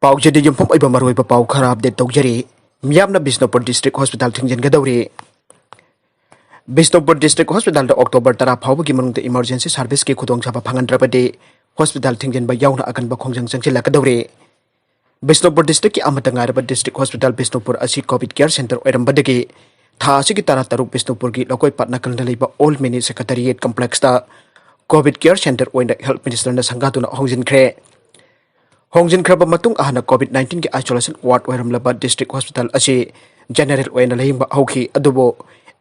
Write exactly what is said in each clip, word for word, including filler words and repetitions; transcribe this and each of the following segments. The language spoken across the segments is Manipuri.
ꯄꯥꯎꯆꯦꯗ ꯌꯨꯝꯐꯝ ꯑꯣꯏꯕ ꯃꯔꯨꯑꯣꯏꯕ ꯄꯥꯎ ꯈꯔ ꯑꯞꯗꯦꯠ ꯇꯧꯖꯔꯤ꯫ ꯃꯤꯌꯥꯝꯅ ꯕꯤꯁꯅꯨꯄꯨꯔ ꯗꯤꯁꯇ꯭ꯔꯤꯛ ꯍꯣꯁꯄꯤꯇꯥꯜ ꯊꯤꯡꯖꯤꯟꯒꯗꯧꯔꯦ꯫ ꯕꯤꯁꯅꯨꯄꯨꯔ ꯗꯤꯁꯇ꯭ꯔꯤꯛ ꯍꯣꯁꯄꯤꯇꯥꯜꯗ ꯑꯣꯛꯇꯣꯕꯔ ꯇꯔꯥ ꯐꯥꯎꯕꯒꯤ ꯃꯅꯨꯡꯗ ꯏꯃꯔꯖꯦꯟꯁꯤ ꯁꯥꯔꯚꯤꯁꯀꯤ ꯈꯨꯗꯣꯡꯆꯥꯕ ꯐꯪꯍꯟꯗ꯭ꯔꯕꯗꯤ ꯍꯣꯁꯄꯤꯇꯥꯜ ꯊꯤꯡꯖꯤꯟꯕ ꯌꯥꯎꯅ ꯑꯀꯟꯕ ꯈꯣꯡꯖꯪ ꯆꯪꯁꯤꯜꯂꯛꯀꯗꯧꯔꯦ꯫ ꯕꯤꯁꯅꯨꯄꯨꯔ ꯗꯤꯁꯇ꯭ꯔꯤꯛꯀꯤ ꯑꯃꯠꯇ ꯉꯥꯏꯔꯕ ꯗꯤꯁꯇ꯭ꯔꯤꯛ ꯍꯣꯁꯄꯤꯇꯥꯜ ꯕꯤꯁꯅꯨꯄꯨꯔ ꯑꯁꯤ ꯀꯣꯚꯤꯗ ꯀꯤꯌꯔ ꯁꯦꯟꯇꯔ ꯑꯣꯏꯔꯝꯕꯗꯒꯤ ꯊꯥ ꯑꯁꯤꯒꯤ ꯇꯔꯥ ꯇꯔꯨꯛ ꯕꯤꯁꯅꯨꯄꯨꯔꯒꯤ ꯂꯧꯀꯣꯏꯄꯥꯠ ꯅꯥꯀꯟꯗ ꯂꯩꯕ ꯑꯣꯜ ꯃꯤꯅꯤ ꯁꯦꯀ꯭ꯔꯦꯇꯔꯤꯌꯦꯠ ꯀꯝꯄ꯭ꯂꯦꯛꯁꯇ ꯀꯣꯚꯤꯗ ꯀꯤꯌꯔ ꯁꯦꯟꯇꯔ ꯑꯣꯏꯅ ꯍꯦꯜꯊ ꯃꯤꯅꯤꯁꯇꯔꯅ ꯁꯪꯒꯥꯗꯨꯅ ꯍꯣꯡꯖꯤꯟꯈ꯭ꯔꯦ꯫ ꯍꯣꯡꯖꯤꯟꯈ꯭ꯔꯕ ꯃꯇꯨꯡ ꯑꯍꯥꯟꯅ ꯀꯣꯚꯤꯗ ꯅꯥꯏꯟꯇꯤꯟꯒꯤ ꯑꯥꯏꯁꯣꯂꯦꯁꯟ ꯋꯥꯔꯗ ꯑꯣꯏꯔꯝꯂꯕ ꯗꯤꯁꯇ꯭ꯔꯤꯛ ꯍꯣꯁꯄꯤꯇꯥꯜ ꯑꯁꯤ ꯖꯦꯅꯦꯔꯦꯜ ꯑꯣꯏꯅ ꯂꯥꯌꯦꯡꯕ ꯍꯧꯈꯤ, ꯑꯗꯨꯕꯨ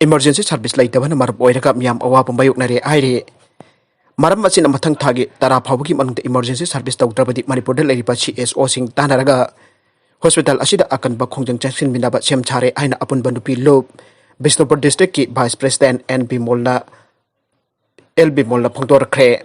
ꯏꯃꯔꯖꯦꯟꯁꯤ ꯁꯥꯔꯚꯤꯁ ꯂꯩꯇꯕꯅ ꯃꯔꯝ ꯑꯣꯏꯔꯒ ꯃꯤꯌꯥꯝ ꯑꯋꯥꯕ ꯃꯥꯌꯣꯛꯅꯔꯦ ꯍꯥꯏꯔꯤ꯫ ꯃꯔꯝ ꯑꯁꯤꯅ ꯃꯊꯪ ꯊꯥꯒꯤ ꯇꯔꯥ ꯐꯥꯎꯕꯒꯤ ꯃꯅꯨꯡꯗ ꯏꯃꯔꯖꯦꯟꯁꯤ ꯁꯥꯔꯚꯤꯁ ꯇꯧꯗ꯭ꯔꯕꯗꯤ ꯃꯅꯤꯄꯨꯔꯗ ꯂꯩꯔꯤꯕ ꯁꯤ ꯑꯦꯁ ꯑꯣꯁꯤꯡ ꯇꯥꯟꯅꯔꯒ ꯍꯣꯁꯄꯤꯇꯥꯜ ꯑꯁꯤꯗ ꯑꯀꯟꯕ ꯈꯣꯡꯖꯪ ꯆꯪꯁꯤꯟꯃꯤꯟꯅꯕ ꯁꯦꯝ ꯁꯥꯔꯦ ꯍꯥꯏꯅ ꯑꯄꯨꯟꯕ ꯅꯨꯄꯤ ꯂꯨꯞ ꯕꯤꯁꯅꯨꯄꯨꯔ ꯗꯤꯁꯇ꯭ꯔꯤꯛꯀꯤ ꯚꯥꯏꯁ ꯄ꯭ꯔꯦꯁꯤꯗꯦꯟꯠ ꯑꯦꯟ ꯕꯤꯃꯣꯜꯅ, ꯑꯦꯜ ꯕꯤꯃꯣꯜꯅ ꯐꯣꯡꯗꯣꯔꯛꯈ꯭ꯔꯦ꯫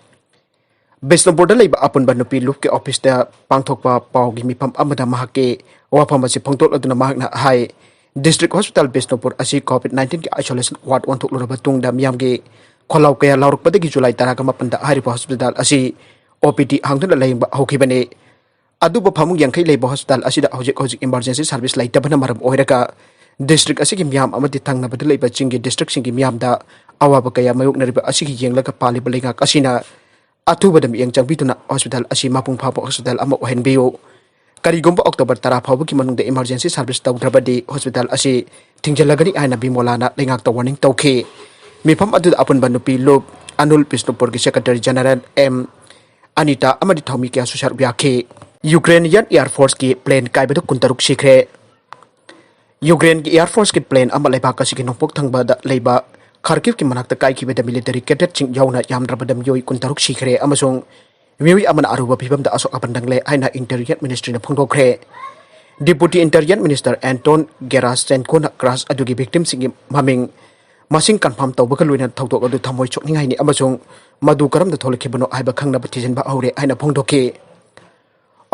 ꯕꯤꯁꯅꯨꯄꯨꯔꯗ ꯂꯩꯕ ꯑꯄꯨꯟꯕ ꯅꯨꯄꯤ ꯂꯨꯞꯀꯤ ꯑꯣꯐꯤꯁꯇ ꯄꯥꯡꯊꯣꯛꯄ ꯄꯥꯎꯒꯤ ꯃꯤꯐꯝ ꯑꯃꯗ ꯃꯍꯥꯛꯀꯤ ꯋꯥꯐꯝ ꯑꯁꯤ ꯐꯣꯡꯗꯣꯛꯂꯗꯨꯅ ꯃꯍꯥꯛꯅ ꯍꯥꯏ, ꯗꯤꯁꯇ꯭ꯔꯤꯛ ꯍꯣꯁꯄꯤꯇꯥꯜ ꯕꯤꯁꯅꯨꯄꯨꯔ ꯑꯁꯤ ꯀꯣꯚꯤꯗ ꯅꯥꯏꯟꯇꯤꯟꯒꯤ ꯑꯥꯏꯁꯣꯂꯦꯁꯟ ꯋꯥꯔꯗ ꯑꯣꯟꯊꯣꯛꯂꯨꯔꯕ ꯇꯨꯡꯗ ꯃꯤꯌꯥꯝꯒꯤ ꯈꯣꯜꯂꯥꯎ ꯀꯌꯥ ꯂꯥꯎꯔꯛꯄꯗꯒꯤ ꯖꯨꯂꯥꯏ ꯇꯔꯥꯒ ꯃꯥꯄꯟꯗ ꯍꯥꯏꯔꯤꯕ ꯍꯣꯁꯄꯤꯇꯥꯜ ꯑꯁꯤ ꯑꯣ ꯄꯤ ꯗꯤ ꯍꯥꯡꯗꯨꯅ ꯂꯥꯌꯦꯡꯕ ꯍꯧꯈꯤꯕꯅꯤ꯫ ꯑꯗꯨꯕꯨ ꯐꯃꯨꯡ ꯌꯥꯡꯈꯩ ꯂꯩꯕ ꯍꯣꯁꯄꯤꯇꯥꯜ ꯑꯁꯤꯗ ꯍꯧꯖꯤꯛ ꯍꯧꯖꯤꯛ ꯏꯃꯔꯖꯦꯟꯁꯤ ꯁꯥꯔꯚꯤꯁ ꯂꯩꯇꯕꯅ ꯃꯔꯝ ꯑꯣꯏꯔꯒ ꯗꯤꯁꯇ꯭ꯔꯤꯛ ꯑꯁꯤꯒꯤ ꯃꯤꯌꯥꯝ ꯑꯃꯗꯤ ꯊꯪꯅꯕꯗ ꯂꯩꯕ ꯆꯤꯡꯒꯤ ꯗꯤꯁꯇ꯭ꯔꯤꯛꯁꯤꯡꯒꯤ ꯃꯤꯌꯥꯝꯗ ꯑꯋꯥꯕ ꯀꯌꯥ ꯃꯥꯌꯣꯛꯅꯔꯤꯕ ꯑꯁꯤꯒꯤ ꯌꯦꯡꯂꯒ ꯄꯥꯜꯂꯤꯕ ꯂꯩꯉꯥꯛ ꯑꯁꯤꯅ ꯑꯊꯨꯕꯗ ꯃꯤꯠꯌꯦꯡ ꯆꯪꯕꯤꯗꯨꯅ ꯍꯣꯁꯄꯤꯇꯥꯜ ꯑꯁꯤ ꯃꯄꯨꯡ ꯐꯥꯕ ꯍꯣꯁꯄꯤꯇꯥꯜ ꯑꯃ ꯑꯣꯏꯍꯟꯕꯤꯌꯨ꯫ ꯀꯔꯤꯒꯨꯝꯕ ꯑꯣꯛꯇꯣꯕꯔ ꯇꯔꯥ ꯐꯥꯎꯕꯒꯤ ꯃꯅꯨꯡꯗ ꯏꯃꯔꯖꯦꯟꯁꯤ ꯁꯥꯔꯚꯤꯁ ꯇꯧꯗ꯭ꯔꯕꯗꯤ ꯍꯣꯁꯄꯤꯇꯥꯜ ꯑꯁꯤ ꯊꯤꯡꯖꯤꯜꯂꯒꯅꯤ ꯍꯥꯏꯅ ꯕꯤꯃꯣꯂꯥꯅ ꯂꯩꯉꯥꯛꯇ ꯋꯥꯔꯅꯤꯡ ꯇꯧꯈꯤ꯫ ꯃꯤꯐꯝ ꯑꯗꯨꯗ ꯑꯄꯨꯟꯕ ꯅꯨꯄꯤ ꯂꯨꯞ Avul, ꯕꯤꯁꯅꯨꯄꯨꯔꯒꯤ secretary general M Anita ꯑꯃꯗꯤ ꯊꯧꯃꯤ ꯀꯌꯥꯁꯨ ꯁꯔꯨꯛ ꯌꯥꯈꯤ꯫ ꯌꯨꯀ꯭ꯔꯦꯟ ꯏꯌꯥꯔ ꯐꯣꯔꯁꯀꯤ ꯄ꯭ꯂꯦꯟ ꯀꯥꯏꯕꯗ ꯀꯨꯟꯇꯔꯨꯛ ꯁꯤꯈ꯭ꯔꯦ꯫ ꯌꯨꯀ꯭ꯔꯦꯟꯒꯤ ꯏꯌꯥꯔ ꯐꯣꯔꯁꯀꯤ ꯄ꯭ꯂꯦꯟ ꯑꯃ ꯂꯩꯕꯥꯛ ꯑꯁꯤꯒꯤ ꯅꯣꯡꯄꯣꯛ ꯊꯪꯕꯗ ꯂꯩꯕ ꯈꯥꯔꯀꯤꯚꯀꯤ ꯃꯅꯥꯛꯇ ꯀꯥꯏꯈꯤꯕꯗ ꯃꯤꯂꯤꯇꯔꯤ ꯀꯦꯗꯦꯠꯁꯤꯡ ꯌꯥꯎꯅ ꯌꯥꯝꯗ꯭ꯔꯕꯗ ꯃꯤꯑꯣꯏ ꯀꯨꯟꯇꯔꯨꯛ ꯁꯤꯈ꯭ꯔꯦ ꯑꯃꯁꯨꯡ ꯃꯤꯑꯣꯏ ꯑꯃꯅ ꯑꯔꯨꯕ ꯐꯤꯚꯝꯗ ꯑꯁꯣꯛ ꯑꯄꯟ ꯅꯪꯂꯦ ꯍꯥꯏꯅ ꯏꯟꯇꯤꯔꯤꯌꯔ ꯃꯤꯅꯤꯁꯇ꯭ꯔꯤꯅ ꯐꯣꯡꯗꯣꯛꯈ꯭ꯔꯦ꯫ ꯗꯤꯄꯨꯇꯤ ꯏꯟꯇꯤꯔꯤꯌꯔ ꯃꯤꯅꯤꯁꯇꯔ ꯑꯦꯟꯇꯣꯟ ꯒꯦꯔꯥꯁꯆꯦꯟꯀꯣꯅ ꯀ꯭ꯔꯥꯁ ꯑꯗꯨꯒꯤ ꯚꯤꯛꯇꯤꯝꯁꯤꯡꯒꯤ ꯃꯃꯤꯡ ꯃꯁꯤꯡ ꯀꯟꯐꯥꯔꯝ ꯇꯧꯕꯒ ꯂꯣꯏꯅꯅ ꯊꯧꯗꯣꯛ ꯑꯗꯨ ꯊꯃꯣꯏ ꯁꯣꯛꯅꯤꯡꯉꯥꯏꯅꯤ ꯑꯃꯁꯨꯡ ꯃꯗꯨ ꯀꯔꯝꯅ ꯊꯣꯛꯂꯛꯈꯤꯕꯅꯣ ꯍꯥꯏꯕ ꯈꯪꯅꯕ ꯊꯤꯖꯤꯟꯕ ꯍꯧꯔꯦ ꯍꯥꯏꯅ ꯐꯣꯡꯗꯣꯛꯈꯤ꯫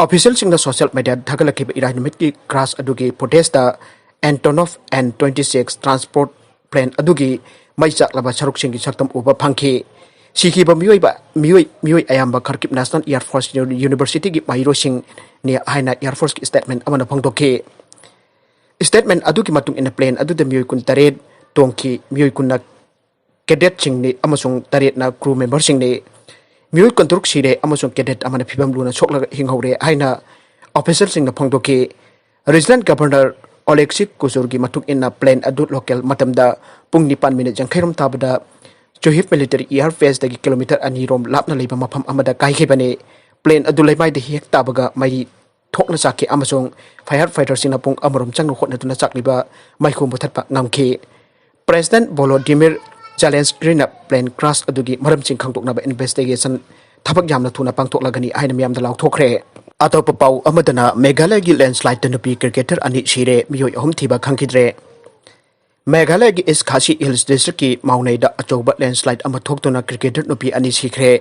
ꯑꯣꯐꯤꯁꯤꯌꯦꯜꯁꯤꯡꯅ ꯁꯣꯁꯤꯌꯦꯜ ꯃꯤꯗꯤꯌꯥꯗ ꯊꯥꯒꯠꯂꯛꯈꯤꯕ ꯏꯔꯥꯏ ꯅꯨꯃꯤꯠꯀꯤ ꯀ꯭ꯔꯥꯁ ꯑꯗꯨꯒꯤ ꯐꯨꯇꯦꯖꯇ Antonov An twenty six transport plane ꯑꯗꯨꯒꯤ ꯃꯩ ꯆꯥꯛꯂꯕ ꯁꯔꯨꯛꯁꯤꯡꯒꯤ ꯁꯛꯇꯝ ꯎꯕ ꯐꯪꯈꯤ꯫ ꯁꯤꯈꯤꯕ ꯃꯤꯑꯣꯏꯕ ꯃꯤꯑꯣꯏ ꯃꯤꯑꯣꯏ ꯑꯌꯥꯝꯕ ꯈꯔꯀꯤꯞ National Air Force University ꯒꯤ ꯃꯍꯩꯔꯣꯏꯁꯤꯡꯅꯤ ꯍꯥꯏꯅ Air Force ꯀꯤ statement ꯑꯃꯅ ꯐꯣꯡꯗꯣꯛꯈꯤ꯫ Statement ꯑꯗꯨꯒꯤ ꯃꯇꯨꯡ ꯏꯟꯅ plane ꯑꯗꯨꯗ ꯃꯤꯑꯣꯏ ꯀꯨꯟꯇꯔꯦꯠ ꯇꯣꯡꯈꯤ꯫ ꯃꯤꯑꯣꯏ ꯀꯨꯟꯅ cadet ꯁꯤꯡꯅꯤ ꯑꯃꯁꯨꯡ ꯇꯔꯦꯠꯅ crew member ꯁꯤꯡꯅꯤ꯫ ꯃꯤꯑꯣꯏ ꯀꯨꯟꯇꯔꯨꯛ ꯁꯤꯔꯦ ꯑꯃꯁꯨꯡ cadet ꯑꯃꯅ ꯐꯤꯕꯝ ꯂꯨꯅ ꯁꯣꯛꯂꯒ ꯍꯤꯡꯍꯧꯔꯦ ꯍꯥꯏꯅ official ꯁꯤꯡꯅ ꯐꯣꯡꯗꯣꯛꯈꯤ꯫ Regional Governor Oleksiy Kozyrꯒꯤ ꯃꯇꯨꯡ ꯏꯟꯅ plane ꯑꯗꯨ local ꯃꯇꯝꯗ ꯄꯨꯡ ꯅꯤꯄꯥꯟ ꯃꯤꯅꯤꯠ ꯌꯥꯡꯈꯩꯔꯣꯝ ꯇꯥꯕꯗ Chuhuiv Military Air Base ꯗꯒꯤ kilometre ꯑꯅꯤ ꯔꯣꯝ ꯂꯥꯞꯅ ꯂꯩꯕ ꯃꯐꯝ ꯑꯃꯗ ꯀꯥꯏꯈꯤꯕꯅꯤ꯫ Plane ꯑꯗꯨ ꯂꯩꯃꯥꯏꯗ ꯍꯦꯛ ꯇꯥꯕꯒ ꯃꯩ ꯊꯣꯛꯅ ꯆꯥꯛꯈꯤ ꯑꯃꯁꯨꯡ fire fighter ꯁꯤꯡꯅ ꯄꯨꯡ ꯑꯃꯔꯣꯝ ꯆꯪꯅ ꯍꯣꯠꯅꯗꯨꯅ ꯆꯥꯛꯂꯤꯕ ꯃꯩꯈꯨ ꯃꯨꯊꯠꯄ ꯉꯝꯈꯤ꯫ President Volodymyr Zelenskyꯅ plane crash ꯑꯗꯨꯒꯤ ꯃꯔꯝꯁꯤꯡ ꯈꯪꯗꯣꯛꯅꯕ investigation ꯊꯕꯛ ꯌꯥꯝꯅ ꯊꯨꯅ ꯄꯥꯡꯊꯣꯛꯂꯒꯅꯤ ꯍꯥꯏꯅ ꯃꯤꯌꯥꯝꯗ ꯂꯥꯎꯊꯣꯛꯈ꯭ꯔꯦ꯫ ꯑꯇꯣꯞꯄ ꯄꯥꯎ ꯑꯃꯗꯅ ꯃꯦꯘꯥꯂꯌꯒꯤ landslide ꯇ ꯅꯨꯄꯤ cricketer ꯑꯅꯤ ꯁꯤꯔꯦ, ꯃꯤꯑꯣꯏ ꯑꯍꯨꯝ ꯊꯤꯕ ꯈꯪꯈꯤꯗ꯭ꯔꯦ꯫ ꯃꯦꯘꯥꯂꯌꯒꯤ East Khasi Hills District ꯀꯤ ꯃꯥꯎꯅꯩꯗ ꯑꯆꯧꯕ landslide ꯑꯃ ꯊꯣꯛꯇꯨꯅ cricketer ꯅꯨꯄꯤ ꯑꯅꯤ ꯁꯤꯈ꯭ꯔꯦ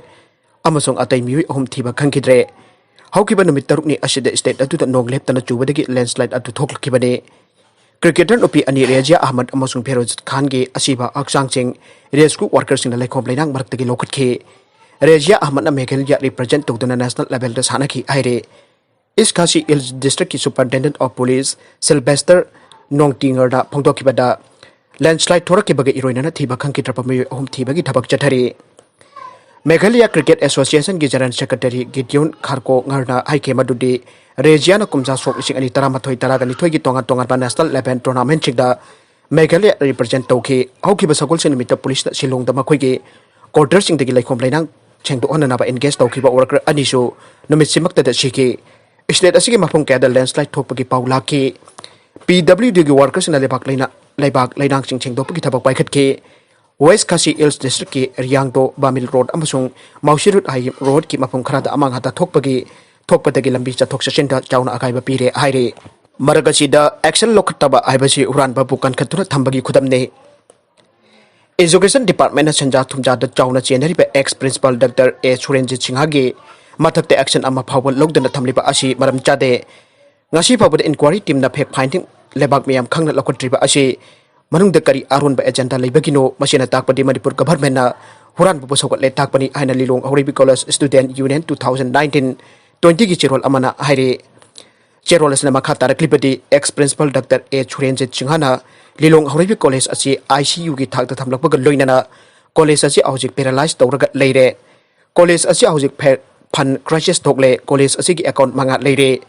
ꯑꯃꯁꯨꯡ ꯑꯇꯩ ꯃꯤꯑꯣꯏ ꯑꯍꯨꯝ ꯊꯤꯕ ꯈꯪꯈꯤꯗ꯭ꯔꯦ꯫ ꯍꯧꯈꯤꯕ ꯅꯨꯃꯤꯠ ꯇꯔꯨꯛꯅꯤ ꯑꯁꯤꯗ state ꯑꯗꯨꯗ ꯅꯣꯡ ꯂꯦꯞꯇꯅ ꯆꯨꯕꯗꯒꯤ landslide ꯑꯗꯨ ꯊꯣꯛꯂꯛꯈꯤꯕꯅꯤ꯫ Cricketer ꯅꯨꯄꯤ ꯑꯅꯤ ꯔꯦꯖꯤꯌꯥ ꯑꯍꯃꯗ ꯑꯃꯁꯨꯡ ꯐꯦꯔꯣꯖ ꯈꯥꯟꯒꯤ ꯑꯁꯤꯕ ꯍꯛꯆꯥꯡꯁꯤꯡ rescue worker ꯁꯤꯡꯅ ꯂꯩꯈꯣꯝ ꯂꯩꯅꯥꯡ ꯃꯔꯛꯇꯒꯤ ꯂꯧꯈꯠꯈꯤ꯫ ꯔꯦꯖꯤꯌꯥ ꯑꯍꯃꯗꯅ ꯃꯦꯘꯥꯂꯌ represent ꯇꯧꯗꯨꯅ national level ꯗ ꯁꯥꯟꯅꯈꯤ ꯍꯥꯏꯔꯦ꯫ East Khasi Hills District ꯀꯤ Superintendent of Police Sylvester Nongtingerꯅ ꯐꯣꯡꯗꯣꯛꯈꯤꯕꯗ, landslide ꯊꯣꯔꯛꯈꯤꯕꯒ ꯏꯔꯣꯏꯅꯅ ꯊꯤꯕ ꯈꯪꯈꯤꯗ꯭ꯔꯕ ꯃꯤꯑꯣꯏ ꯑꯍꯨꯝ ꯊꯤꯕꯒꯤ ꯊꯕꯛ ꯆꯠꯊꯔꯤ꯫ Meghalaya Cricket Association ꯒꯤ General Secretary Gideon Kharkongorꯅ ꯍꯥꯏꯈꯤ ꯃꯗꯨꯗꯤ ꯔꯦꯖꯤꯌꯥꯅ ꯀꯨꯝꯖꯥ ꯁꯣꯛ ꯂꯤꯁꯤꯡ ꯑꯅꯤ ꯇꯔꯥꯃꯥꯊꯣꯏ ꯇꯔꯥꯒ ꯅꯤꯊꯣꯏꯒꯤ ꯇꯣꯉꯥꯟ ꯇꯣꯉꯥꯟꯕ national level tournament ꯁꯤꯡꯗ ꯃꯦꯘꯥꯂꯌ represent ꯇꯧꯈꯤ꯫ ꯍꯧꯈꯤꯕ ꯁꯒꯣꯜꯁꯦꯟ ꯅꯨꯃꯤꯠꯇ ꯄꯨꯂꯤꯁꯅ ꯁꯤꯂꯣꯡꯗ ꯃꯈꯣꯏꯒꯤ quarter ꯁꯤꯡꯗꯒꯤ ꯂꯩꯈꯣꯝ ꯂꯩꯅꯥꯡ ꯁꯦꯡꯗꯣꯛꯍꯟꯅꯅꯕ engage ꯇꯧꯈꯤꯕ worker ꯑꯅꯤꯁꯨ ꯅꯨꯃꯤꯠꯁꯤꯃꯛꯇꯗ ꯁꯤꯈꯤ꯫ State ꯑꯁꯤꯒꯤ ꯃꯐꯝ ꯀꯌꯥꯗ landslide ꯊꯣꯛꯄꯒꯤ ꯄꯥꯎ ꯂꯥꯛꯈꯤ꯫ P W D ꯒꯤ worker ꯁꯤꯡꯅ ꯂꯩꯕꯥꯛ ꯂꯩꯅꯥ-, ꯂꯩꯕꯥꯛ ꯂꯩꯅꯥꯡꯁꯤꯡ ꯁꯦꯡꯗꯣꯛꯄꯒꯤ ꯊꯕꯛ ꯄꯥꯏꯈꯠꯈꯤ꯫ West Khasi Hills District ꯀꯤ Riangdo Bamil Road ꯑꯃꯁꯨꯡ Mawsyrut Haim Road ꯀꯤ ꯃꯐꯝ ꯈꯔꯗ ꯑꯃꯥꯡ ꯑꯇꯥ ꯊꯣꯛꯄꯒꯤ, ꯊꯣꯛꯄꯗꯒꯤ ꯂꯝꯕꯤ ꯆꯠꯊꯣꯛ ꯆꯠꯁꯤꯟꯗ ꯆꯥꯎꯅ ꯑꯀꯥꯏꯕ ꯄꯤꯔꯦ ꯍꯥꯏꯔꯤ꯫ ꯃꯔꯛ ꯑꯁꯤꯗ action ꯂꯧꯈꯠꯇꯕ ꯍꯥꯏꯕꯁꯤ ꯍꯨꯔꯥꯟꯕꯕꯨ ꯀꯟꯈꯠꯇꯨꯅ ꯊꯝꯕꯒꯤ ꯈꯨꯗꯝꯅꯤ꯫ Education Department ꯅ ꯁꯦꯟꯖꯥ ꯊꯨꯝꯖꯥꯗ ꯆꯥꯎꯅ ꯆꯦꯟꯅꯔꯤꯕ ex principal Doctor A ꯁꯨꯔꯦꯟꯖꯤꯠ ꯁꯤꯡꯍꯒꯤ ꯃꯊꯛꯇ action ꯑꯃ ꯐꯥꯎꯕ ꯂꯧꯗꯅ ꯊꯝꯂꯤꯕ ꯑꯁꯤ ꯃꯔꯝ ꯆꯥꯗꯦ꯫ ꯉꯁꯤ ꯐꯥꯎꯕꯗ inquiry team ꯅ fact finding ꯂꯩꯕꯥꯛ ꯃꯤꯌꯥꯝ ꯈꯪꯅ ꯂꯧꯈꯠꯇ꯭ꯔꯤꯕ ꯑꯁꯤ ꯃꯅꯨꯡꯗ ꯀꯔꯤ ꯑꯔꯣꯟꯕ agenda ꯂꯩꯕꯒꯤꯅꯣ? ꯃꯁꯤꯅ ꯇꯥꯛꯄꯗꯤ ꯃꯅꯤꯄꯨꯔ government ꯅ ꯍꯨꯔꯥꯟꯕꯕꯨ ꯁꯧꯒꯠꯂꯦ ꯇꯥꯛꯄꯅꯤ ꯍꯥꯏꯅ Lilong Haoreibi college student union two thousand nineteen ꯇ꯭ꯋꯦꯟꯇꯤꯒꯤ ꯆꯦꯔꯣꯜ ꯑꯃꯅ ꯍꯥꯏꯔꯤ꯫ ꯆꯦꯔꯣꯜ ꯑꯁꯤꯅ ꯃꯈꯥ ꯇꯥꯔꯛꯂꯤꯕꯗꯤ, ex principal doctor A Surenjit ꯁꯤꯡꯍꯅ ꯂꯤꯂꯣꯡ ꯍꯧꯔꯩꯕꯤ ꯀꯣꯂꯦꯖ ꯑꯁꯤ ꯑꯥꯏ ꯁꯤ ꯌꯨꯒꯤ ꯊꯥꯛꯇ ꯊꯝꯂꯛꯄꯒ ꯂꯣꯏꯅꯅ ꯀꯣꯂꯦꯖ ꯑꯁꯤ ꯍꯧꯖꯤꯛ ꯄꯦꯔꯥꯂꯥꯏꯁ ꯇꯧꯔꯒ ꯂꯩꯔꯦ꯫ ꯀꯣꯂꯦꯖ ꯑꯁꯤ ꯍꯧꯖꯤꯛ ꯐꯦ-, ꯐꯟ ꯀ꯭ꯔꯥꯏꯁꯤꯁ ꯊꯣꯛꯂꯦ꯫ ꯀꯣꯂꯦꯖ ꯑꯁꯤꯒꯤ ꯑꯦꯀꯥꯎꯟꯠ ꯃꯉꯥ ꯂꯩꯔꯦ꯫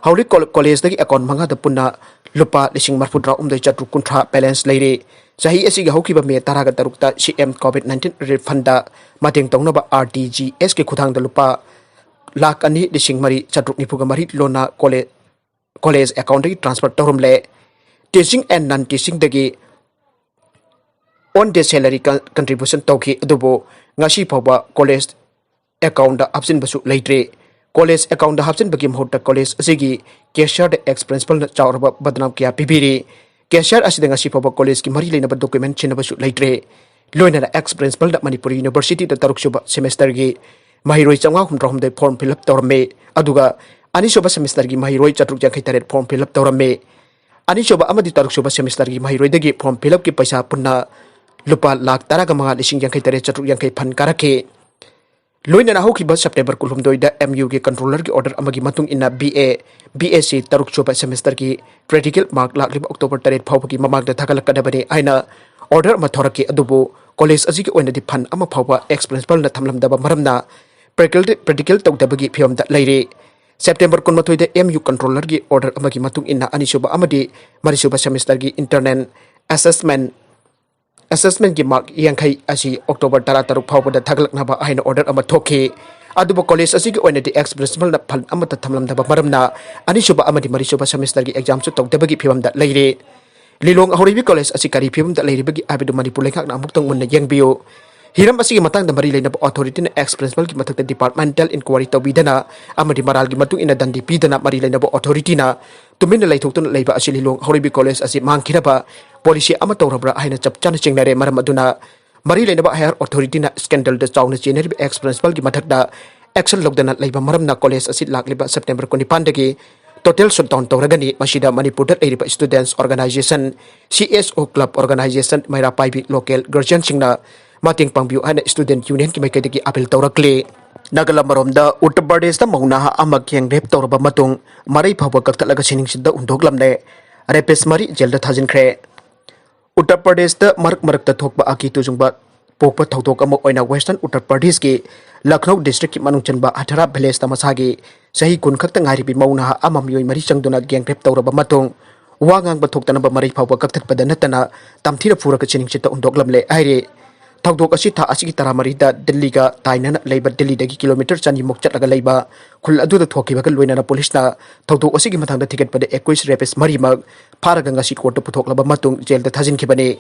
ꯍꯧꯖꯤꯛ ꯀꯣ-, ꯀꯣꯂꯦꯖꯇꯒꯤ ꯑꯦꯀꯥꯎꯟꯠ ꯃꯉꯥꯗ ꯄꯨꯟꯅ ꯂꯨꯄꯥ ꯂꯤꯁꯤꯡ ꯃꯔꯤꯐꯨꯇꯔꯥ ꯍꯨꯝꯗꯣꯏ ꯆꯥꯇ꯭ꯔꯨꯛ ꯀꯨꯟꯊ꯭ꯔꯥ ꯕꯦꯂꯦꯟꯁ ꯂꯩꯔꯦ꯫ ꯆꯍꯤ ꯑꯁꯤꯒꯤ ꯍꯧꯈꯤꯕ ꯃꯦ ꯇꯔꯥꯒ ꯇꯔꯨꯛꯇ ꯁꯤ M COVID nineteen relief fund ꯃꯇꯦꯡ ꯇꯧꯅꯕ ꯑꯥꯔ ꯇꯤ ꯖꯤ ꯑꯦꯁꯀꯤ ꯈꯨꯠꯊꯥꯡꯗ ꯂꯨꯄꯥ ꯂꯥꯈ ꯑꯅꯤ ꯂꯤꯁꯤꯡ ꯃꯔꯤ ꯆꯥꯇ꯭ꯔꯨꯛ ꯅꯤꯐꯨꯒ ꯃꯔꯤ ꯂꯣꯟꯅ ꯀꯣꯂꯦ-, ꯀꯣꯂꯦꯖ ꯑꯦꯀꯥꯎꯟꯠꯇꯒꯤ ꯇ꯭ꯔꯥꯟꯁꯐꯔ ꯇꯧꯔꯝꯂꯦ꯫ ꯇꯤꯆꯤꯡ ꯑꯦꯟ ꯅꯟ ꯇꯤꯆꯤꯡꯗꯒꯤ one day salary con-, contribution ꯇꯧꯈꯤ, ꯑꯗꯨꯕꯨ ꯉꯁꯤ ꯐꯥꯎꯕ ꯀꯣꯂꯦꯖ ꯑꯦꯀꯥꯎꯟꯠꯇ ꯍꯥꯞꯆꯤꯟꯕꯁꯨ ꯂꯩꯇ꯭ꯔꯤ꯫ ꯀꯣꯂꯦꯖ ꯑꯦꯀꯥꯎꯟꯠꯇ ꯍꯥꯞꯆꯤꯟꯕꯒꯤ ꯃꯍꯨꯠꯇ ꯀꯣꯂꯦꯖ ꯑꯁꯤꯒꯤ ꯀꯦꯁꯤꯌꯔꯗ ꯑꯦꯛꯁ ꯄ꯭ꯔꯤꯟꯁꯤꯄꯜꯅ ꯆꯥꯎꯔꯕ ꯕꯗꯅꯥꯝ ꯀꯌꯥ ꯄꯤꯕꯤꯔꯤ꯫ ꯀꯦꯁꯤꯌꯔ ꯑꯁꯤꯗ ꯉꯁꯤ ꯐꯥꯎꯕ ꯀꯣꯂꯦꯖꯀꯤ ꯃꯔꯤ ꯂꯩꯅꯕ ꯗꯣꯀꯨꯃꯦꯟꯠ ꯁꯤꯟꯅꯕꯁꯨ ꯂꯩꯇ꯭ꯔꯦ꯫ ꯂꯣꯏꯅꯅ ꯑꯦꯛꯁ ꯄ꯭ꯔꯤꯟꯁꯤꯄꯜꯗ ꯃꯅꯤꯄꯨꯔ ꯌꯨꯅꯤꯚꯔꯁꯤꯇꯤꯗ ꯇꯔꯨꯛ ꯁꯨꯕ ꯁꯦꯃꯦꯁꯇꯔꯒꯤ ꯃꯍꯩꯔꯣꯏ ꯆꯥꯝꯃꯉꯥ ꯍꯨꯝꯗ꯭ꯔꯥ ꯍꯨꯝꯗꯣꯏ ꯐꯣꯔꯝ ꯐꯤꯜ ꯑꯞ ꯇꯧꯔꯝꯃꯤ, ꯑꯗꯨꯒ ꯑꯅꯤꯁꯨꯕ ꯁꯦꯃꯦꯁꯇꯔꯒꯤ ꯃꯍꯩꯔꯣꯏ ꯆꯥꯇ꯭ꯔꯨꯛ ꯌꯥꯡꯈꯩ ꯇꯔꯦꯠ ꯐꯣꯔꯝ ꯐꯤꯜ ꯑꯞ ꯇꯧꯔꯝꯃꯤ꯫ ꯑꯅꯤꯁꯨꯕ ꯑꯃꯗꯤ ꯇꯔꯨꯛꯁꯨꯕ ꯁꯦꯃꯦꯁꯇꯔꯒꯤ ꯃꯍꯩꯔꯣꯏꯗꯒꯤ ꯐꯣꯔꯝ ꯐꯤꯜ ꯑꯞꯀꯤ ꯄꯩꯁꯥ ꯄꯨꯟꯅ ꯂꯨꯄꯥ ꯂꯥꯈ ꯇꯔꯥꯒ ꯃꯉꯥ ꯂꯤꯁꯤꯡ ꯌꯥꯡꯈꯩ ꯇꯔꯦꯠ ꯆꯥꯇ꯭ꯔꯨꯛ ꯌꯥꯡꯈꯩ ꯐꯟ ꯀꯥꯔꯛꯈꯤ꯫ ꯂꯣꯏꯅꯅ ꯍꯧꯈꯤꯕ ꯁꯦꯞꯇꯦꯝꯕꯔ ꯀꯨꯟꯍꯨꯝꯗꯣꯏꯗ ꯑꯦꯝ ꯌꯨꯒꯤ ꯀꯟꯇ꯭ꯔꯣꯂꯔꯒꯤ ꯑꯣꯔꯗꯔ ꯑꯃꯒꯤ ꯃꯇꯨꯡ ꯏꯟꯅ B A, B S C ꯇꯔꯨꯛ ꯁꯨꯕ ꯁꯦꯃꯦꯁꯇꯔꯒꯤ ꯀ꯭ꯔꯤꯇꯤꯀꯦꯜ ꯃꯥꯔꯛ ꯂꯥꯛꯂꯤꯕ ꯑꯣꯛꯇꯣꯕꯔ ꯇꯔꯦꯠ ꯐꯥꯎꯕꯒꯤ ꯃꯃꯥꯡꯗ ꯊꯥꯒꯠꯂꯛꯀꯗꯕꯅꯤ ꯍꯥꯏꯅ ꯑꯣꯔꯗꯔ ꯑꯃ ꯊꯣꯔꯛꯈꯤ, ꯑꯗꯨꯕꯨ ꯀꯣꯂꯦꯖ ꯑꯁꯤꯒꯤ ꯑꯣꯏꯅꯗꯤ ꯐꯟ ꯑꯃ ꯐꯥꯎꯕ ꯑꯦꯛꯁ ꯄ꯭ꯔꯤꯟꯁꯤꯄꯜꯅ ꯊꯝꯂꯝꯗꯕ ꯃꯔꯝꯅ ꯄ꯭ꯔꯦꯛꯇꯤꯀꯦꯜ, ꯄ꯭ꯔꯦꯛꯇꯤꯀꯦꯜ ꯇꯧꯗꯕꯒꯤ ꯐꯤꯕꯝꯗ ꯂꯩꯔꯤ꯫ ꯁꯦꯞꯇꯦꯝꯕꯔ ꯀꯨꯟꯃꯥꯊꯣꯏꯗ ꯑꯦꯝ ꯌꯨ ꯀꯟꯇ꯭ꯔꯣꯂꯔꯒꯤ ꯑꯣꯔꯗꯔ ꯑꯃꯒꯤ ꯃꯇꯨꯡ ꯏꯟꯅ ꯑꯅꯤꯁꯨꯕ ꯑꯃꯗꯤ ꯃꯔꯤꯁꯨꯕ ꯁꯦꯃꯦꯁꯇꯔꯒꯤ ꯏꯟꯇꯔꯅꯦꯜ ꯑꯦꯁꯦꯁꯃꯦꯟ ꯑꯦꯁꯦꯁꯃꯦꯟꯒꯤ ꯃꯥꯔꯛ ꯌꯥꯡꯈꯩ ꯑꯁꯤ ꯑꯣꯛꯇꯣꯕꯔ ꯇꯔꯥꯇꯔꯨꯛ ꯐꯥꯎꯕꯗ ꯊꯥꯒꯠꯂꯛꯅꯕ ꯍꯥꯏꯅ ꯑꯣꯔꯗꯔ ꯑꯃ ꯊꯣꯛꯈꯤ꯫ ꯑꯗꯨꯕꯨ ꯀꯣꯂꯦꯖ ꯑꯁꯤꯒꯤ ꯑꯣꯏꯅꯗꯤ ꯑꯦꯛꯁ ꯄ꯭ꯔꯤꯟꯁꯤꯄꯜꯅ ꯐꯟ ꯑꯃꯠꯇ ꯊꯝꯂꯝꯗꯕ ꯃꯔꯝꯅ ꯑꯅꯤꯁꯨꯕ ꯑꯃꯗꯤ ꯃꯔꯤꯁꯨꯕ ꯁꯦꯃꯦꯁꯇꯔꯒꯤ ꯑꯦꯛꯖꯥꯝꯁꯨ ꯇꯧꯗꯕꯒꯤ ꯐꯤꯕꯝꯗ ꯂꯩꯔꯦ꯫ ꯂꯤꯂꯣꯡ ꯍꯧꯔꯩꯕꯤ ꯀꯣꯂꯦꯖ ꯑꯁꯤ ꯀꯔꯤ ꯐꯤꯕꯝꯗ ꯂꯩꯔꯤꯕꯒꯦ ꯍꯥꯏꯕꯗꯨ ꯃꯅꯤꯄꯨꯔ ꯂꯩꯉꯥꯛꯅ ꯑꯃꯨꯛꯇꯪ ꯃꯨꯟꯅ ꯌꯦꯡꯕꯤꯌꯨ꯫ ꯍꯤꯔꯝ ꯑꯁꯤꯒꯤ ꯃꯇꯥꯡꯗ ꯃꯔꯤ ꯂꯩꯅꯕ ꯑꯣꯊꯣꯔꯤꯇꯤꯅ ꯑꯦꯛꯁ ꯄ꯭ꯔꯤꯟꯁꯤꯄꯜꯒꯤ ꯃꯊꯛꯇ ꯗꯤꯄꯥꯔꯠꯃꯦꯟꯇꯦꯜ ꯏꯟꯀ꯭ꯋꯥꯔꯤ ꯇꯧꯕꯤꯗꯅ ꯑꯃꯗꯤ ꯃꯔꯥꯜꯒꯤ ꯃꯇꯨꯡ ꯏꯟꯅ ꯗꯟꯗꯤ ꯄꯤꯗꯅ ꯃꯔꯤ ꯂꯩꯅꯕ ꯑꯣꯊꯣꯔꯤꯇꯤꯅ ꯇꯨꯃꯤꯟꯅ ꯂꯩꯊꯣꯛꯇꯨꯅ ꯂꯩꯕ ꯑꯁꯤ ꯂꯤꯂꯣꯡ ꯍꯧꯔꯩꯕꯤ ꯀꯣꯂꯦꯖ ꯑꯁꯤ ꯃꯥꯡꯈꯤꯅꯕ ꯄꯣꯂꯤꯁꯤ ꯑꯃ ꯇꯧꯔꯕ꯭ꯔꯥ ꯍꯥꯏꯅ ꯆꯞ ꯆꯥꯅ ꯆꯤꯡꯅꯔꯦ꯫ ꯃꯔꯝ ꯑꯗꯨꯅ ꯃꯔꯤ ꯂꯩꯅꯕ ꯍꯥꯌꯔ ꯑꯣꯊꯣꯔꯤꯇꯤꯅ ꯁ꯭ꯀꯦꯟꯗꯜꯗ ꯆꯥꯎꯅ ꯆꯦꯟꯅꯔꯤꯕ ꯑꯦꯛꯁ ꯄ꯭ꯔꯤꯟꯁꯤꯄꯜꯒꯤ ꯃꯊꯛꯇ ꯑꯦꯛꯁꯟ ꯂꯧꯗꯅ ꯂꯩꯕ ꯃꯔꯝꯅ ꯀꯣꯂꯦꯖ ꯑꯁꯤ ꯂꯥꯛꯂꯤꯕ ꯁꯦꯞꯇꯦꯝꯕꯔ ꯀꯨꯟꯅꯤꯄꯥꯟꯗꯒꯤ ꯇꯣꯇꯦꯜ ꯁꯠꯗꯥꯎꯟ ꯇꯧꯔꯒꯅꯤ꯫ ꯃꯁꯤꯗ ꯃꯅꯤꯄꯨꯔꯗ ꯂꯩꯔꯤꯕ ꯁ꯭ꯇꯨꯗꯦꯟꯠꯁ ꯑꯣꯔꯒꯅꯥꯏꯖꯦꯁꯟ, ꯁꯤ ꯑꯦꯁ ꯑꯣ ꯀ꯭ꯂꯕ ꯑꯣꯔꯒꯅꯥꯏꯖꯦꯁꯟ, ꯃꯩꯔꯥ ꯄꯥꯏꯕꯤ ꯂꯣꯀꯦꯜ ꯒꯥꯔꯖꯤꯌꯟꯁꯤꯡꯅ ꯃꯇꯦꯡ ꯄꯥꯡꯕꯤꯌꯨ ꯍꯥꯏꯅ student unionꯒꯤ ꯃꯥꯏꯀꯩꯗꯒꯤ appeal ꯇꯧꯔꯛꯂꯤ꯫ ꯅꯥꯒꯥꯂꯝ ꯑꯃꯔꯣꯝꯗ, ꯎꯠꯇꯔ ꯄ꯭ꯔꯗꯦꯁꯇ ꯃꯧ ꯅꯍꯥ ꯑꯃ gang rape ꯇꯧꯔꯕ ꯃꯇꯨꯡ ꯃꯔꯩ ꯐꯥꯎꯕ ꯀꯛꯊꯠꯂꯒ ꯁꯤꯅꯤꯡꯁꯤꯠꯇ ꯍꯨꯟꯗꯣꯛꯂꯝꯂꯦ꯫ Rapist ꯃꯔꯤ ꯖꯦꯜꯗ ꯊꯥꯖꯤꯟꯈ꯭ꯔꯦ꯫ ꯎꯠꯇꯔ ꯄ꯭ꯔꯗꯦꯁꯇ ꯃꯔꯛ ꯃꯔꯛꯇ ꯊꯣꯛꯄ ꯑꯀꯤ ꯇꯨꯖꯨꯡꯕ ꯄꯣꯛꯄ ꯊꯧꯗꯣꯛ ꯑꯃ ꯑꯣꯏꯅ Western ꯎꯠꯇꯔ ꯄ꯭ꯔꯗꯦꯁꯀꯤ ꯂꯈꯅꯧ districtꯀꯤ ꯃꯅꯨꯡ ꯆꯟꯕ ꯍꯊꯔꯥ villageꯇ ꯃꯁꯥꯒꯤ ꯆꯍꯤ ꯀꯨꯟ ꯈꯛꯇ ꯉꯥꯏꯔꯤꯕꯤ ꯃꯧ ꯅꯍꯥ ꯑꯃ ꯃꯤꯑꯣꯏ ꯃꯔꯤ ꯆꯪꯗꯨꯅ gang rape ꯇꯧꯔꯕ ꯃꯇꯨꯡ ꯋꯥ ꯉꯥꯡꯕ ꯊꯣꯛꯇꯅꯕ ꯃꯔꯩ ꯐꯥꯎꯕ ꯀꯛꯊꯠꯄꯗ ꯅꯠꯇꯅ ꯇꯝꯊꯤꯅ ꯐꯨꯔꯒ ꯁꯤꯅꯤꯡꯁꯤꯠꯇ ꯍꯨꯟꯗꯣꯛꯂꯝꯂꯦ ꯍꯥꯏꯔꯤ꯫ ꯊꯧꯗꯣꯛ ꯑꯁꯤ ꯊꯥ ꯑꯁꯤꯒꯤ ꯇꯔꯥꯃꯔꯤꯗ ꯗꯤꯜꯂꯤꯒ ꯇꯥꯏꯅꯅ ꯂꯩꯕ ꯗꯤꯜꯂꯤꯗꯒꯤ kilometre ꯆꯅꯤꯃꯨꯛ ꯆꯠꯂꯒ ꯂꯩꯕ ꯈꯨꯜ ꯑꯗꯨꯗ ꯊꯣꯛꯈꯤꯕꯒ ꯂꯣꯏꯅꯅ ꯄꯨꯂꯤꯁꯅ ꯊꯧꯗꯣꯛ ꯑꯁꯤꯒꯤ ꯃꯇꯥꯡꯗ ꯊꯤꯒꯠꯄꯗ ꯑꯦꯀꯨꯏꯁ rapist ꯃꯔꯤꯃꯛ ꯐꯥꯔꯒ ꯉꯁꯤ courtꯇ ꯄꯨꯊꯣꯛꯂꯕ ꯃꯇꯨꯡ ꯖꯦꯜꯗ ꯊꯥꯖꯤꯟꯈꯤꯕꯅꯤ꯫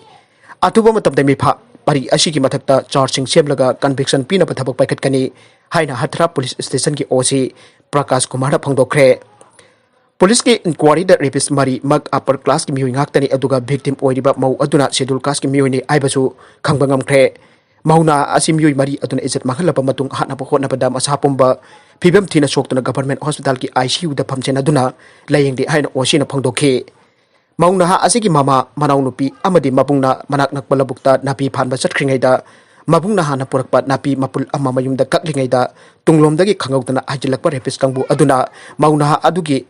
ꯑꯊꯨꯕ ꯃꯇꯝꯗ ꯃꯤꯐꯥ ꯃꯔꯤ ꯑꯁꯤꯒꯤ ꯃꯊꯛꯇ chargeꯁꯤꯡ ꯁꯦꯝꯂꯒ conviction ꯄꯤꯅꯕ ꯊꯕꯛ ꯄꯥꯏꯈꯠꯀꯅꯤ ꯍꯥꯏꯅ ꯍꯊꯔꯥ police stationꯒꯤ OC ꯄ꯭ꯔꯀꯥꯁ ꯀꯨꯃꯥꯔꯗ ꯐꯣꯡꯗꯣꯛꯈ꯭ꯔꯦ꯫ ꯄꯨꯂꯤꯁꯀꯤ inquiryꯗ rapist ꯃꯔꯤꯃꯛ upper classꯀꯤ ꯃꯤꯑꯣꯏ ꯉꯥꯛꯇꯅꯤ, ꯑꯗꯨꯒ victim ꯑꯣꯏꯔꯤꯕ ꯃꯧ ꯑꯗꯨꯅ schedule casteꯀꯤ ꯃꯤꯑꯣꯏꯅꯤ ꯍꯥꯏꯕꯁꯨ ꯈꯪꯕ ꯉꯝꯈ꯭ꯔꯦ꯫ ꯃꯧ ꯅꯍꯥ ꯑꯁꯤ ꯃꯤꯑꯣꯏ ꯃꯔꯤ ꯑꯗꯨꯅ ꯏꯖꯠ ꯃꯥꯡꯍꯜꯂꯕ ꯃꯇꯨꯡ ꯍꯥꯠꯅꯕ ꯍꯣꯠꯅꯕꯗ ꯃꯁꯥ ꯄꯨꯝꯕ ꯐꯤꯕꯝ ꯊꯤꯅ ꯁꯣꯛꯇꯨꯅ government hospitalꯒꯤ ICUꯗ ꯐꯝꯖꯤꯟ ꯑꯗꯨꯅ ꯂꯥꯌꯦꯡꯂꯤ ꯍꯥꯏꯅ OCꯅ ꯐꯣꯡꯗꯣꯛꯈꯤ꯫ ꯃꯧ ꯅꯍꯥ ꯑꯁꯤꯒꯤ ꯃꯃꯥ, ꯃꯅꯥꯎꯅꯨꯄꯤ ꯑꯃꯗꯤ ꯃꯕꯨꯡꯅ ꯃꯅꯥꯛ ꯅꯛꯄ ꯂꯧꯕꯨꯛꯇ ꯅꯥꯄꯤ ꯐꯥꯟꯕ ꯆꯠꯈ꯭ꯔꯤꯉꯩꯗ ꯃꯕꯨꯡꯅ ꯍꯥꯟꯅ ꯄꯨꯔꯛꯄ ꯅꯥꯄꯤ ꯃꯄꯨꯜ ꯑꯃ ꯃꯌꯨꯝꯗ ꯀꯛꯂꯤꯉꯩꯗ ꯇꯨꯡꯂꯣꯝꯗꯒꯤ ꯈꯪꯍꯧꯗꯅ ꯍꯥꯏꯖꯤꯜꯂꯛꯄ rapist ꯀꯥꯡꯕꯨ ꯑꯗꯨꯅ ꯃꯧ ꯅꯍꯥ ꯑꯗꯨꯒꯤ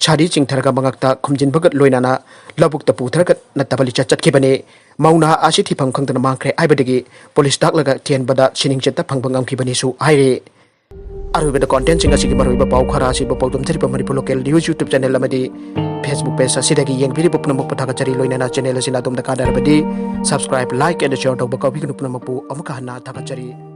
ꯁꯥꯔꯤ ꯆꯤꯡꯊꯔꯒ ꯃꯉꯛꯇ ꯈꯨꯝꯖꯤꯟꯕꯒ ꯂꯣꯏꯅꯅ ꯂꯧꯕꯨꯛꯇ ꯄꯨꯊꯔꯒ ꯅꯠꯇꯕ ꯂꯤꯆꯠ ꯆꯠꯈꯤꯕꯅꯤ꯫ ꯃꯧ ꯅꯍꯥ ꯑꯁꯤ ꯊꯤꯐꯝ ꯈꯪꯗꯅ ꯃꯥꯡꯈ꯭ꯔꯦ ꯍꯥꯏꯕꯗꯒꯤ ꯄꯨꯂꯤꯁ ꯇꯥꯛꯂꯒ ꯊꯤꯍꯟꯕꯗ ꯁꯤꯅꯤꯡꯆꯦꯠꯇ ꯐꯪꯕ ꯉꯝꯈꯤꯕꯅꯤꯁꯨ ꯍꯥꯏꯔꯤ꯫ ꯑꯔꯣꯏꯕꯗ contentꯁꯤꯡ ꯑꯁꯤꯒꯤ ꯃꯔꯨꯑꯣꯏꯕ ꯄꯥꯎ ꯈꯔ ꯑꯁꯤꯕꯨ ꯄꯥꯎꯗꯝꯖꯔꯤꯕ Manipur local news YouTube channel ꯑꯃꯗꯤ Facebook page ꯑꯁꯤꯗꯒꯤ ꯌꯦꯡꯕꯤꯔꯤꯕ ꯄꯨꯝꯅꯃꯛꯄꯨ ꯊꯥꯒꯠꯆꯔꯤ꯫ ꯂꯣꯏꯅꯅ channel ꯑꯁꯤꯅ ꯑꯗꯣꯝꯗ ꯀꯥꯟꯅꯔꯕꯗꯤ subscribe, like and share ꯇꯧꯕ ꯀꯥꯎꯕꯤꯒꯅꯨ꯫ ꯄꯨꯝꯅꯃꯛꯄꯨ ꯑꯃꯨꯛꯀ ꯍꯟꯅ ꯊꯥꯒꯠꯆꯔꯤ꯫